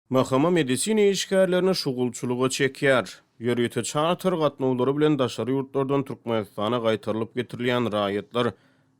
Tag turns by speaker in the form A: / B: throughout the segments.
A: MHM medisina işgärlerini şugulçylyga çekýär. Ýörite çarter gatnawlary bilen daşary ýurtlardan Türkmenistana gaýtarylyp getirilýän raýatlar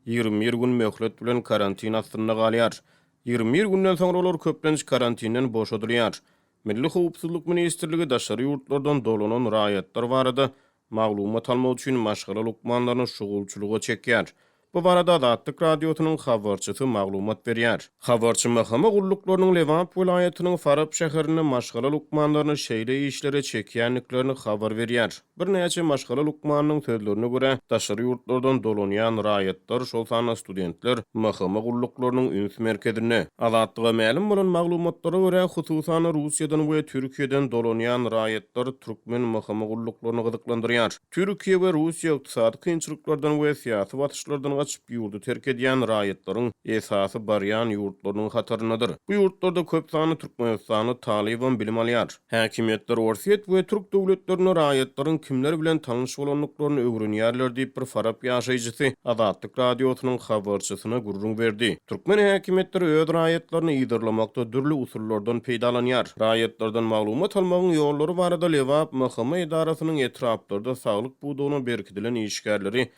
A: 21 gün möhlet bilen karantin astynda galýar. 21 günden soňra olar köplenç karantinden boşadylýar. Milli howpsuzlyk ministrligi daşary ýurtlardan dolanan raýatlar barada maglumat almak üçin maşgala lukmanlaryny şugulçylyga çekýär. Bu barada Azatlyk Radiosynyň habarçysy maglumat berýär. Habarçy MHM gulluklarynyň Lebap welaýatynyň Farap şäherinde maşgala lukmanlaryny şeýle işlere çekýändiklerini habar berýär. Birnäçe maşgala lukmanynyň sözlerine görä, daşary ýurtlardan dolanýan raýatlar, şol sanda studentler MHM gulluklarynyň üns merkezinde. Azatlyga mälim bolan maglumatlara görä, hususan-da Russiýadan we Türkiýeden dolanýan raýatlar türkmen MHM gulluklaryny gyzyklandyrýar. Türkiýe we Russiýa ykdysady kynçylyklardan we syýasy basyşlardan gaçyp, ýurdy terk edýän raýatlaryň esasy barýan ýurtlarynyň hataryndadyr. Bu ýurtlarda köp sanly türkmenistanly talybam bilim alýar. Häkimiýetler Orsýet we türk döwletlerinde raýatlaryň kimler bilen tanyş bolandyklaryny öwrenýärler diýip, bir farap ýaşaýjysy Azatlyk Radiosynyň habarçysyna gürrüň berdi. Türkmen häkimiýetleri öz raýatlaryny yzarlamakda dürli usullardan peýdalanýar. Raýatlardan maglumat almagyň ýollary barada Lebap MHM edarasynyň etraplarda saglyk pudagyna berkidilen işgärleri,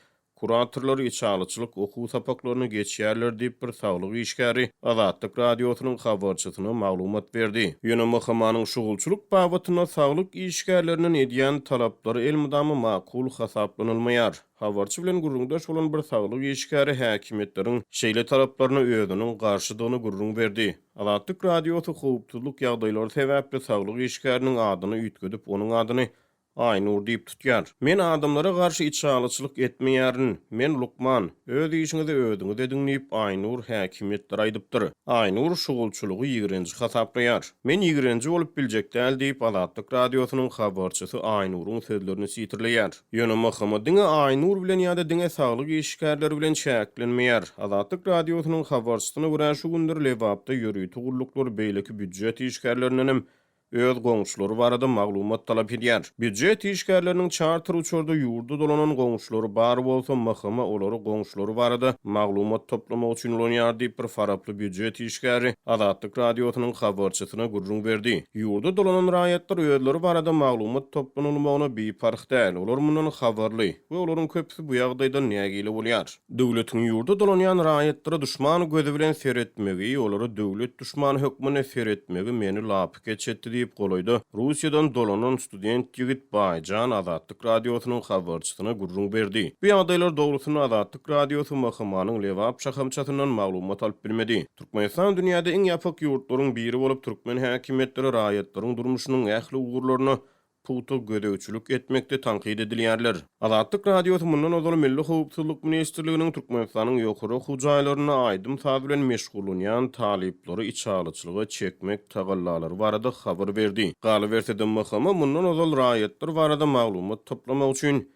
A: kuratorlary içalyçylyk okuw sapaklaryny geçýärler diýip, bir saglyk işgäri Azatlyk Radiosynyň habarçysyna maglumat berdi. Ýöne MHM-niň şugulçylyk babatynda saglyk işgärlerinden edýän talaplary elmydama makul hasaplanylmaýar. Habarçy bilen gürrüňdeş bolan bir saglyk işgäri häkimiýetleriň şeýle talaplaryna özüniň garşydygyny gürrüň berdi. Azatlyk Radiosy howpsuzlyk ýagdaýlary sebäpli saglyk işgäriniň adyny üýtgedip, onuň adyny Aýnur diýip tutýar. Men adamlara garşy içalyçylyk etmeýärin. Men lukman. Öz işiňizi özüňiz ediň diýip, Aýnur häkimiýetlere aýdypdyr. Aýnur şugulçylygy ýigrenji hasaplaýar. Men ýigrenji bolup biljek däl diýip, Azatlyk Radiosynyň habarçysy Aýnuryň sözlerini sitirleýär. Ýöne MHM diňe Aýnur bilen ýa-da diňe saglyk işgärleri bilen çäklenmeýär. Azatlyk Radiosynyň habarçysyna görä, şu günler Lebapda ýörite gulluklar beýleki býujet işgärlerindenem öz goňşulary barada maglumat talap edýär. Býujet işgärleriniň çarter uçarda ýurda dolanan goňşulary bar bolsa, MHM olary goňşulary barada maglumat toplamak üçin ulanýar diýip, bir faraply býujet işgäri Azatlyk Radiosynyň habarçysyna gürrüň berdi. Ýurda dolanan raýatlar özleri barada maglumat toplanylmagyna biparh däl, olar mundan habarly we olaryň köpüsi bu ýagdaýdan nägile bolýar. Döwletiň ýurda dolanýan raýatlara duşman gözi bilen seretmegi, olara döwlet duşmany hökmünde seretmegi meni lapykeç etdi diýip, golaýda Russiýadan dolanan student ýigit Baýjan Azatlyk Radiosynyň habarçysyna gürrüň berdi. Bu ýagdaýlar dogrusynda Azatlyk Radiosy MHM-niň Lebap şahamçasyndan maglumat alyp bilmedi. Türkmenistan dünýäde iň ýapyk ýurtlaryň biri bolup, türkmen häkimiýetleri raýatlaryň durmuşynyň ähli ugurlaryna pugta gözegçilik etmekde tankyt edilýärler. Azatlyk Radiosy mundan ozal Milli howpsuzlyk ministrliginiň Türkmenistanyň ýokary okuw jaýlarynda aýdym-saz bilen meşgullanýan talyplary içalyçylyga çekmek tagallalary barada habar berdi. Galyberse-de, MHM mundan ozal raýatlar barada maglumat toplamak üçin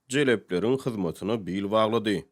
A: jelepleriň hyzmatyna bil baglady.